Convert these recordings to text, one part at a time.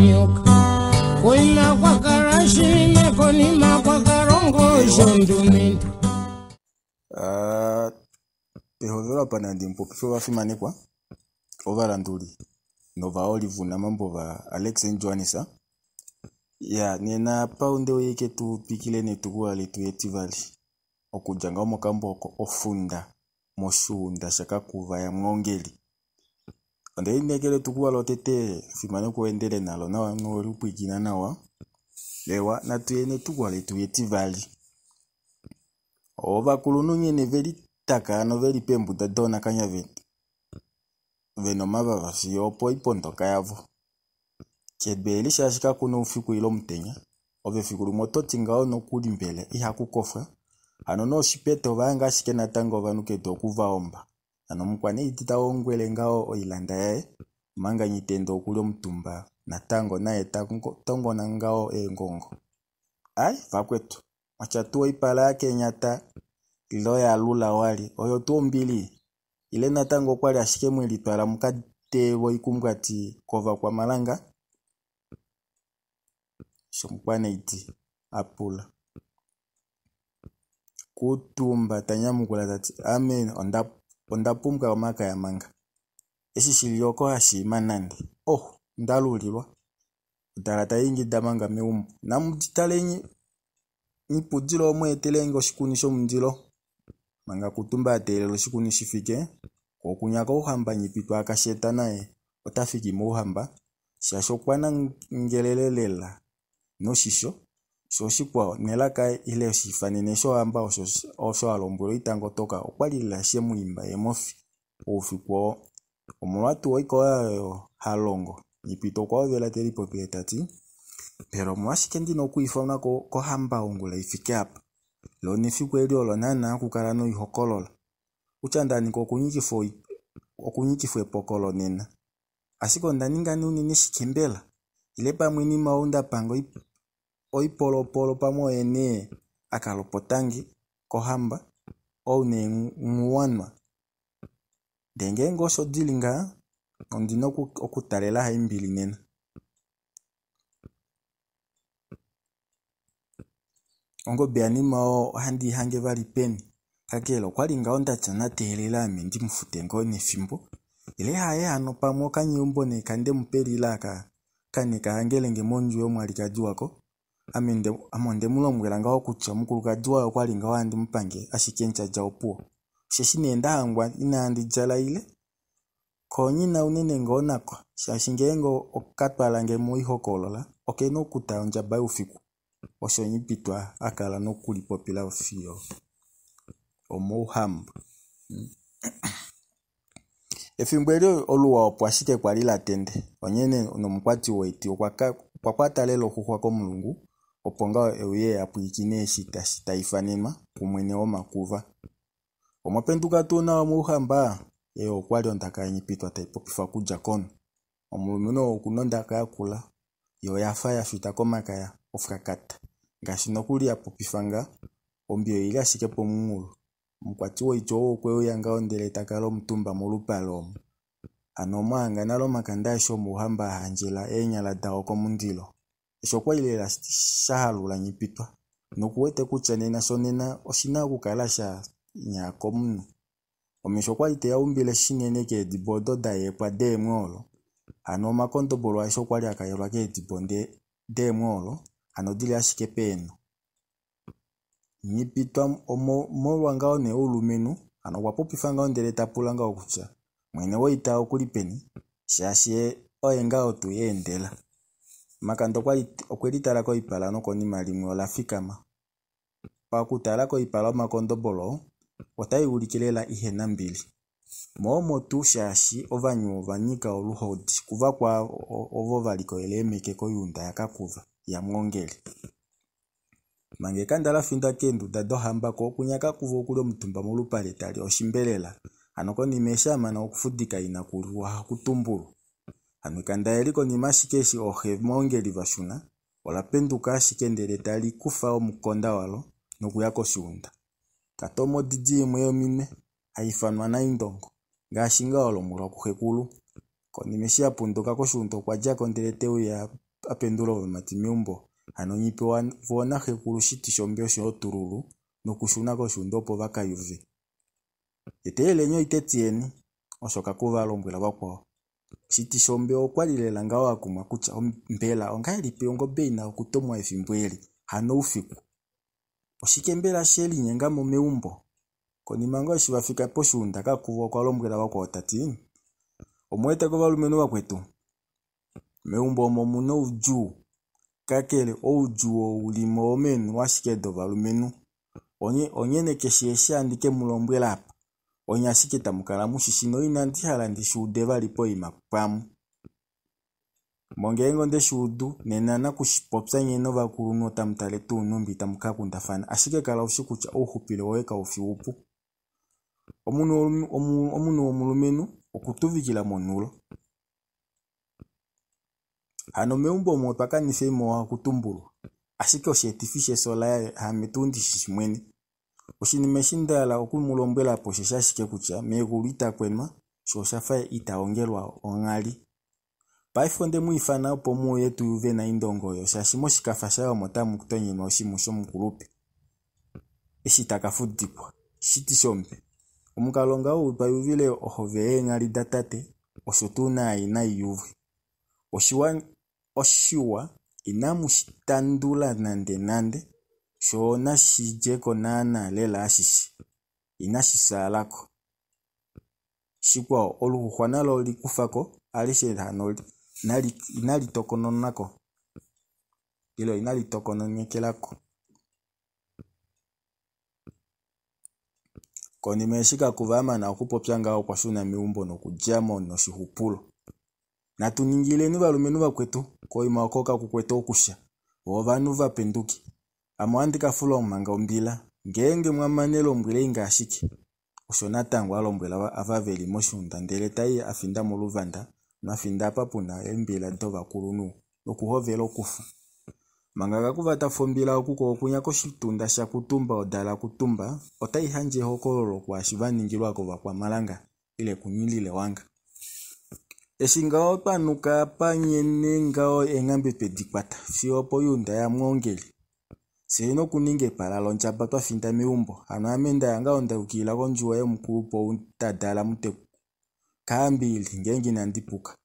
nyoka. Koima kwa kala shime konima kwa kalongo shondumentu. Ah, pehovelo apa nandi mupopife ovafimanekwa ovalanduli novaholi vounamambo va Alex Johannes. Ya nena apa onde uya ashike tu twikile netukulwa letu etivali okudja ngaho mokambo oko Ofunda moshuunda shaKakuva yaMwoongeli. Onde lineekela etukulwa lotete fimanekwa weendele nalo nawa nowelipwilikina nawa. Ewa natuye netukulwa letu etivali. Ovakulunhu nghene velitaka noveli peembuda doonakanyavete vena omavava fiyo opoipondoka yavo. Kedu eli shaashi kakuna oufiku ile omutenya, ove efiku limwe ototi ngaho nokuli mbela ihaku kofwa. Hano noshipeta ovahanga ashike natango ovanhu kedu oku vaomba. Hano omukwaneidi ta ongwele ngaho oilanda yaye omanga Nyitendo okuli omutumba natango naye tongona ngaho eengongo. Ai vakwetu, mwatya tuu oipala yakenyata ile yalula wali oyo tuu ombili ile natango okwali ashike mwelitwala mukateelwe oikumbwati kovakwamalanga? Osho omukwaneidi apula. Kutumba tanyamukula tati ame onda pumbwa omakaya manga. Eshi shili oko hashiima nande. Oh, ndalulilwa. Odala taingida manga meumbo. Namuditale nyipudilo omweetelenge oshikuni shomundilo. Manga Kutumba ateelela oshikuni shifike, kokunya kouhamba Nyipitwa akasheta naye ota fiki mouhamba shaashi okwa nangelele lela noshisho sho oshikwao nelaka ile oshiifanene shohamba osho alombwelwa oitango toka okwali lela shemuimba eemofi oufiku oo. Omolwa tuu oikoya oyo halongo Nyipitwa okwa hovela telipopile tati mbela omolwashike ndina okwiifanwa kohamba ongula ifike apa? Loo nefiku eli olo naana okukala noihokolola. Kutya ndanika okunyikifwa epokolo nena. Ashike onda ninga nee unene shike mbela? Ile pamwe nima ou ndapanga oipolopolo pamwe oye nee akalopotange kohamba ou nee nghuwanwa. Ndee ngeenge osho dili ngaha ondina okutalela Haimbili nena. Ongobe yanima oo ohandi ihange vali peni? Kakele okwali ngaho ndatya nateelela ame ndimufute ngoo nefimbo. Ile haye hano pamwe okanyeumbo nee kandemupelile aka kane kahangelenge mondjuwo yomwalikadi wako. Ame ondemu lombwela ngaho kutya omukulukadi waye okwali ngaho handi mupange ashike ndjadja opuwo. Osheshi nee ndahangwa inandi djala ile koonyina unene ngoo nako shaashi ngeenge okatwalange moihokolola okena okuta ondjaba youfiku. Osho Nyipitwa akala nokulipopila fiyo omouhamba. Efimbo eli oluwa opo ashike kwali latende onghene nomukwati woiti okwa kwata lela oxuxwa komulungu opo ngaho euye apwilikine eshi taifanenwa kumwene womakuva. Omwapenduka tuu nawa mouhamba? Eyo okwali ondaka yaNyipitwa taipopifa okudja kono. Omulumenhu oo okuna ondaka yakula yo oyafa yafita komakaya ofwakata ngaashi nokuli apopifa nga ombi oili ashike pomunghulo. Omukwati woiti ou okweuya ngaho ndele takala omutumba molupale omo. Hano omwahanga nale omakanda aeshe omouhamba ahandjela eenyala dao komundilo. Osho okwali lela shahalula Nyipitwa nokuwete kutya nena shonena oshina okukala sha nyaa komunhu. Omesho okwali teyaumbile shinene keedibo odo dayeekwa deemwoolo. Hano omakondobolo aeshe okwali akayelwa keedibo deemwoolo hano dili ashike peenho. Nyipitwa molwa ngaho nee oulumenhu hano okwa popifa ngaho ndele tapula ngaho kutya mwene woita okuli peni shaashi oye ngaho tuu eendela. Makanda okwelitala koipala nokonima limwe ola fikama. Pakutala koipala yomakondobolo otai ulike lela ihena mbili. Moomo tuu shaashi ovanhu ova nyika oluhodi kuvakwao ovo valikolela eemeke koyuunda yaKakuva yaMwoongeli. Manga ekanda lafinda keenduda dohamba ko okunya Kakuva okuli omutumba molupale tali oshimbelela. Hano konima eshi amana okufudika inakulu ohakutumbulwa. Hano ekanda eli konima ashike eshi ooxe Mwoongeli vashuna ola penduka ashike ndele tali kufa omukonda walo nokuya koshuunda. Katoma odidi imwe yominwe haifanwa Naindongo ngaashi ngaho alombwelwa kuxekulu. Konima eshi apunduka koshuunda okwa djako ndele teuya a pendula ovamati meumbo. Hano Nghipewa voo naxekulu Shitishombe oshoyo Tululu nokushuna koshuunda opo va ka yuve. Eteeleleni oiteti yeni, osho Kakuva a lombwela vakwao. Shitishombe okwali lela ngaho a kumwa kutya mbela ongahelipi ongobe ina okutomwa efimbo eli hano oufiku? Oshike mbela she linyenga mo meumbo? Konima ngoo eshi va fika poshuunda Kakuva okwa lombwela vakwao ta ti, Omu wete kovalumenhu vakwetu? Meumbo omo omuna oudjuu. Kakele, oudjuu ou ulimo owomeenhulo ashike dovalumenhu. Onghene keshe eshi handi ke mu lombwela apa, onye ashike tamu kala mu shi shi noinandi hala ndi shi ude vali poima pamwe. Mo ngeenge onde shi udu, nena nakushipopya nye novakulunhu otamu tale tuu nhumbi tamu ka kundafana. Ashike kala ushi kutya ouxupilo woye kau fi upu. Omunhu womulumenhu okutuvikila monhulo. Hano meumbo omo otwa kanifa imo okutumbulwa. Ashike osheetifi shefyo laye haame tuu ndishi shi mwene. Oshinima eshi nda hala oku mu lombwela po osheshi ashike kutya meekulu ita kwenwa, sho osha fa ita ongelwa onghali. Paife onde mu ifana opo mu uye tu yuve naIndongo oyo shaashi moshikafa shaye omo tamu tonyenwa oshimhu shomukulupe eshi taka fudikwa. Shitishombe, omukalo ngaho ou twa yuvile ohove yeenghali datate, osho tuu naai nai yuvwe. Oshiwa inamu shi tandula nande nande, shoo nashi dje ko naana lela ashishe, inashi fyaala ko. Shikwao, oluxuxwa nalo olikufa ko alishe hano inali tokonona ko ile inali tokononekela ko. Konima eshi Kakuva a mana okupopya ngaho okwa shuna meumbo nokudja mo noshixupulo. Natu ningileni valumenhu vakwetu, koima oko kaku kwete okusha, vo ovanhu va penduke. Ame ohandi ka fula omhanga ombila, ngeenge mwa mane lombweleinge ashike. Osho natango a lombwela ava ve li moshuunda ndele tai a finda moluvanda nwa finda apa pu na eembila dovakulunhu nokuhovela okufa. Manga Kakuva ta fombila oku ko okunya koshitunda shaKutumba odala Kutumba otai handje ehokololo kwaashi va ningilwa kovakwamalanga ile kuNghililewanga. Eshi ngaho twa nuka apa nghene ngaho eenghambe twe di kwata fiyo opoyuunda yaMwoongeli. Fyee nokuninga epala londjaba twa finda meumbo. Hano ame ndaya ngaho nda yukilila kondjuwo yomukulupe ou tadala muteku Kaambiili ngeenge inandi puka.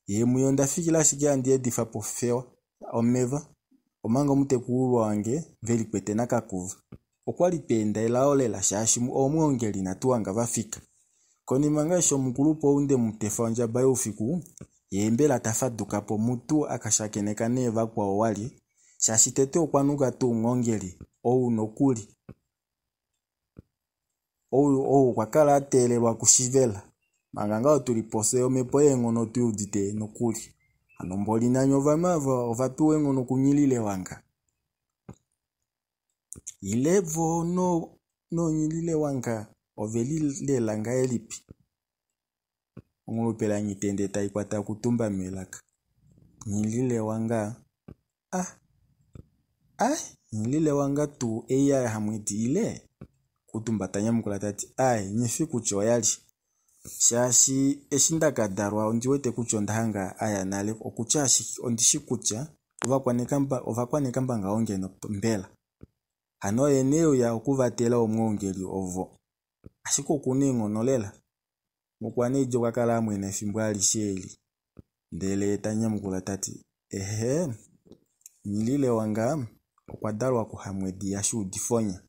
Yee mwiyo onda fikila ashike handi edifa po fewa omeva omanga omutekulululwa wange ve likwete naKakuva. Okwali twa enda elao lela shaashi oomwoongeli inatu hanga va fika. Konima ngaa eshi omukulupe ou nde mu tefa ondjaba youfiku, yee mbela ta faduka po mutu a ka shakeneka nee vakwao wali, shaashi tete okwa nuka tuu mwoongeli ou nokuli ou okwa kala a teelelwa kushivela. Manga ngaho tuli po fye omhepo yeenghono otu i udite nokuli. Hano mboli nanye ovanhu ava ova pewa eenghono kuNghililewanga? Ile vo nooNghililewanga ove li lela ngahelipi? Ongulupela Nghitende tai kwata Kutumba melaka. Nghililewanga ah ai Nghililewanga tuu ei yaHamwedi ile? Kutumba ta nyamukula ta ti ai nghifi kutya oyali. Shaashi eshi nda ka dalwa ondi wete kutya onda hanga aya nale okutya ashike ondi shi kutya ovakwanekamba ngaho ngeno mbela. Hano oye nee euya okuvatela omwoongeli ovo. Ashike okuna eenghono lela. Mukwaneidi okwa kala a mwena efimbo alishe eli. Ndele ta nyamukula ta ti, Ehee, Nghililewanga okwa dalwa kuHamwedi yaShuudifonya.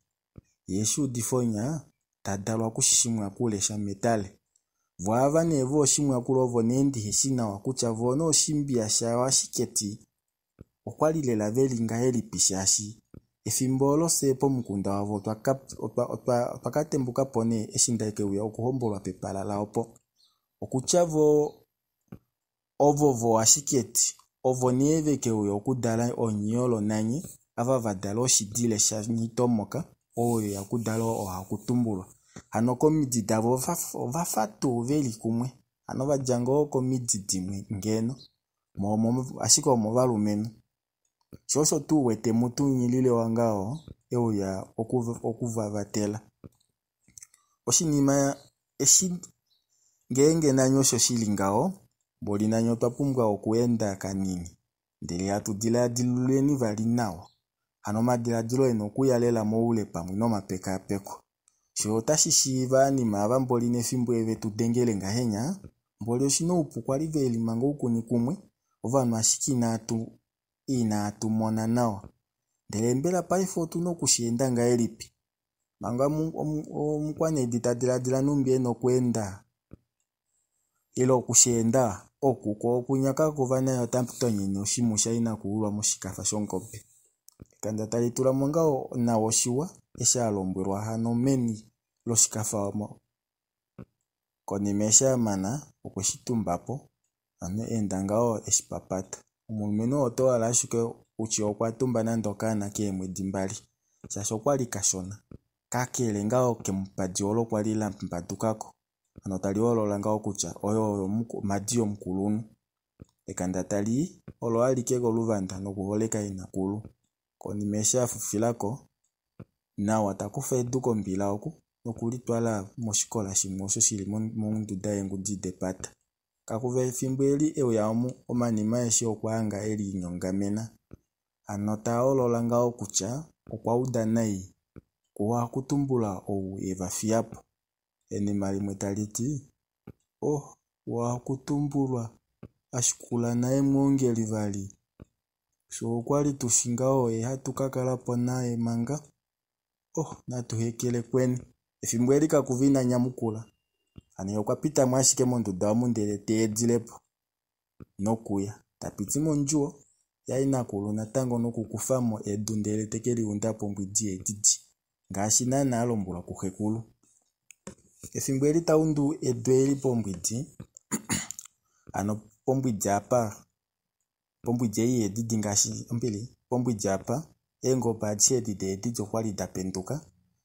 Yee Shuudifonya ta dalwa kuShimwakule shaMetale. Vo ava nee vooShimwakule ovo nee ndiheshi nawa kutya vo nooshimbiya shayo ashike ti okwali lela veli ngahelipi shaashi efimbo olo fye pomukunda wavo otwa ka tembuka po nee eshi nda keuya okuhombolwa pepala laopo. Okutya vo ovo vo ashike ti ovo nee ve keuya okudala oonyiolo nanye ava va dala oshidile shaNghitomoka ou eya okudala oohakutumbulwa. Hano komidi davo ova fa tuu veli kumwe. Hano va dja ngoo komidi dimwe ngeno. Ashike omovalumenhu. Sho osho tuu wete mutu Nghililewanga oo euya okuvavatela. Oshinima eshi ngeenge nanye osho shili ngaho, mboli nanye otwa pumbwa okuenda kanini. Ndele hatu diladiluleni vali nawa. Hano omadiladilo e na okuya lela moule pamwe nomapekaapeko. Shoo otashi shiiva anima ava mboli nefimbo eve tu dengele ngahenya, mboli oshina oupu kwali ve limanga oukuni kumwe, ovanhu ashike inaatu mona nawa. Ndele mbela paife otu na okushienda ngahelipi? Manga omukwanedi ta diladila nhumbi e na okweenda ile okusheenda oku ko okunya kakuva naye ota tonyene oshimhu shainakuulwa moshikafa shongobe. Ekanda tali tula mo ngaho nawa oshiwa eshi a lombwelwa hano meni loshikafa omo. Konima eshi a mana okwe shi tumba po hano enda ngaho eshi papata. Omulumenhu oo oto hala ashike kutya okwa tumba nande okaana keemwedi mbali shaashi okwali kashona kakele ngaho kemupadi olo kwali la mbadukako hano tali holola ngaho kutya oyo omhadi yomukulunhu. Ekanda tali i olo alike koluvanda nokuholeka inakulu. Konima eshi a fufilako nawa ta kufa edu kombila oku nokulitwala moshikola shimwe osho shili monduda yeengudi depata. Kakuva efimbo eli euya omu omanima aeshe okwa hanga e linyongamena. Hano ta holola ngaho kutya okwa uda nai kuhakutumbula ou e va fiya po. Enima limwe tali ti, Oh, wahakutumbulwa a shikula naye mwoongeli vali. Fye okwali tushi ngaho oye hatu ka kala po naye manga. Oh, natu hekelekweni. Efimbo eli Kakuva ina nyamukula. Hano ye okwa pita mo ashike monduda omu ndele ta edile po nokuya. Ta piti mondjuwo yainakulu natango nokukufa mo edu ndele te ke liunda pombwidi yeetiti ngaashi naana a lombwelwa kuxekulu. Efimbo eli ta undu edu eli pombwidi, hano pombwidi apa, pombwidi ei yeedidi ngaashi ombili, pombwidi apa eengobe adishe edi deedidi okwali da penduka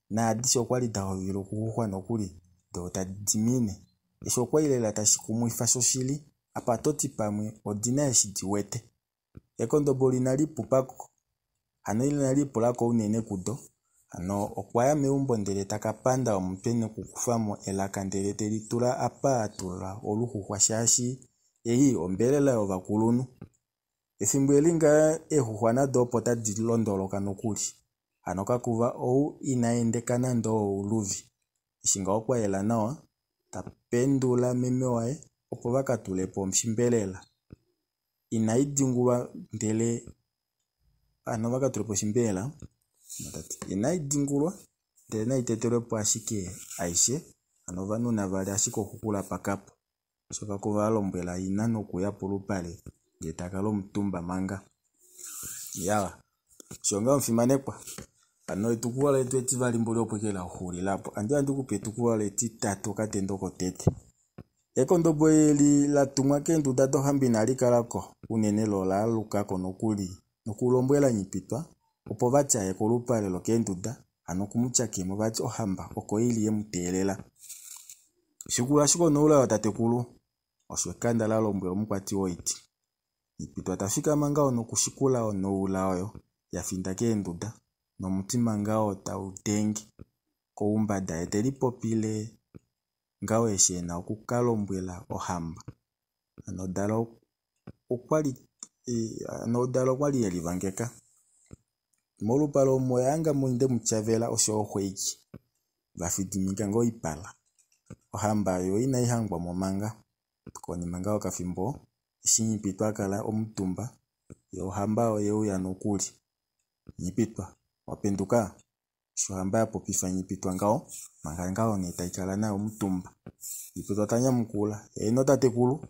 naadishe okwali da hovela okuxuxwa nokuli doo tadi dimine. Eshi okwali lela tashi kumwifa shoshili, apa toti pamwe odina eshi di wete. Ekondobolo inali pupako, hano inali pulako unene kudo. Hano okwa ya meumbo ndele taka panda omutwe nokukufa mo elaka ndele te li tula apa a tula oluxuxwa shaashi ei ombelela yovakulunhu. Efimbo eli ngaa eexuxwa nado opo tadi londoloka nokuli. Hano kakuva ou ina endeka nande ouluvi. Eshi ngaho kwa yela nawa, ta pendula meme waye opo va ka tule po oshimbelela. Inai dingulwa ndele hano va ka tule po oshimbelela inai dingulwa ndele nai tetelwe po ashike aishe hano ovanhu nava lye ashike oxuxula pakapo. Osho kakuva a lombwela ina nokuya polupale ndee ta kala omutumba manga. Iya, osho ngaho omufimanekwa. Hano etukulwa letu etivali mboli opo eke la xulila po. Andi handi kupe etukulwa letitatu okatendo kotete. Ekondobo eli la tumwa keenduda dohamba inali kala ko unene lo ola aluka ko nokuli nokulombwela Nghipitwa opo vati aye kolupale lokeenduda hano okumutyakemo vati ohamba oko ili ye mu teelela. Shikula ashike onoula tatekulu, osho ekanda la lombwela omukwati woiti. Nghipitwa ta fikama ngaho nokushikula onoula oyo ya finda keenduda nomutima ngaho tau denge koumbada ye te lipopile ngaho eshi e na oku ka lombwela ohamba. Hano odala okwali ye livangeka. Molupale omo oya hanga mo Ndemutyavela osho yo Xweiki va fidimika ngoo oipala. Ohamba yo inai hangwa mo manga. Konima ngaho okafimbo eshi Nghipitwa a kala omutumba yo ohamba oye uya nokuli. Nghipitwa, wa penduka? Osho ohamba ya popifa Nghipitwa ngaho manga ngaho nee tai kala naye omutumba. Nghipitwa ta nyamukula, heeno tatekulu,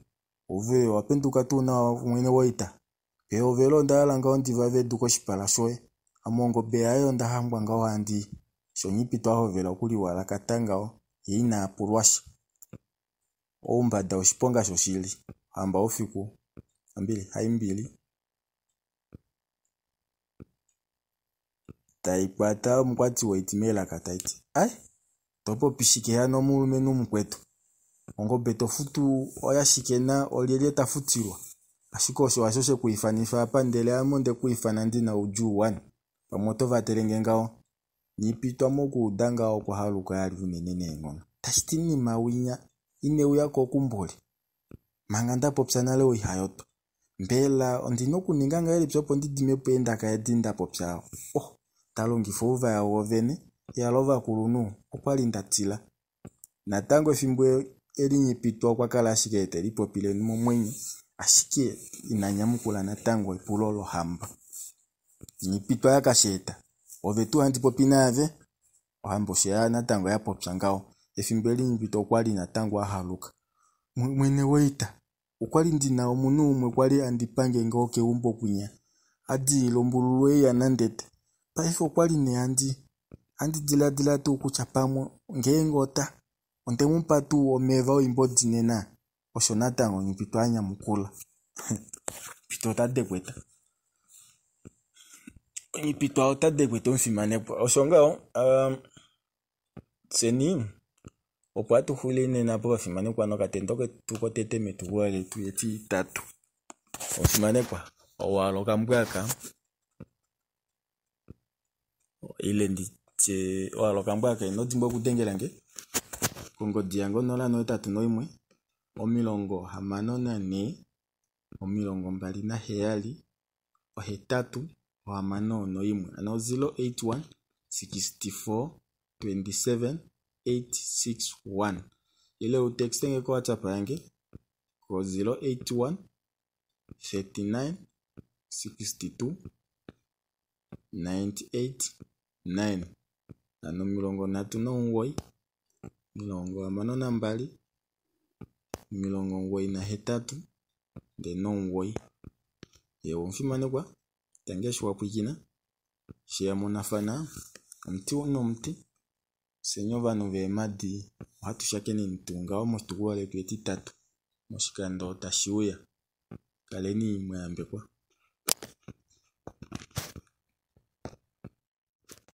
ove owa penduka tuu nawa mwene woita? Pehovelo onda hala ngaho ndi vave edu koshipala shoye. Ame ongobe yaye onda hangwa ngaho handi Osho Nghipitwa a hovela okuliwalakata ngaho ye ina pulwa sha. Oumbada oshiponga shoshili. Ohamba oufiku ombili haimbili tai kwata omukwati woiti melaka tai ti, Ai, to popi shike hano omulumenhu mukwetu? Ongobe to futu oya shike na olyelye ta futilwa? Ashike osho hasho she ku ifanifa apa ndele ame onde ku ifana ndi na oudjuu wani. Pamwe oto vatele nge ngaho? Nghipitwa mokuuda ngaho okwa haluka ali unene neenghono. Tashi ti nima winya ine uya ko okumboli. Manga nda popya nale oihayotwa. Mbela ondi na okuninga ngahelipi opo ndi dime po eendaka edi nda popya? Oh, ta longifa ouvaya woovene, iyalo ovakulunhu, okwali nda tila. Natango efimbo eli Nghipitwa okwa kala ashike te lipopile momwenyo, ashike ina nyamukula natango epulo lohamba. Nghipitwa yaKasheeta, ove tuu handi popi naave? Ohamba osho ya natango ya popya ngaho. Efimbo eli Nghipitwa okwa li natango a haluka. Mwene woita, okwali ndina omunhu umwe kwali andi pange ngoo keumbo kwinya a diilile ombululu ei yaNandete. Paife okwali nee handi handi diladila tuu kutya pamwe ngeenge ota onde mu pa tuu omeva oimbodi nena? Osho natango Nghipitwa a nyamukula. Nghipitwa ota dekweta. Nghipitwa ota dekweta omufimanekwa. Osho ngaho um, fyeni opo hatu xulile nena povafimanekwa nokatendo ketu kotete metukulwa letu etitatu. Omufimanekwa, owa okambwa aka ile nditye owa okambwa aka ino dimbwa okudengela nge kongodi yange 081 64 27 861 hano 081 64 27 861 ile u texte nge ko WhatsApp yange ko 081 39 62 98 9 hano 39 62 98 ndee nomugoyi. Ye omufimanekwa, tangi eshi wa pwilikina, she yamonafana, omuti nomuti, fyeni ovanhu veemadi ohatu shakeneni tuu ngaho moshitukulwa letu etitatu moshikando tashi uya. Kaleni mwa yambekwa.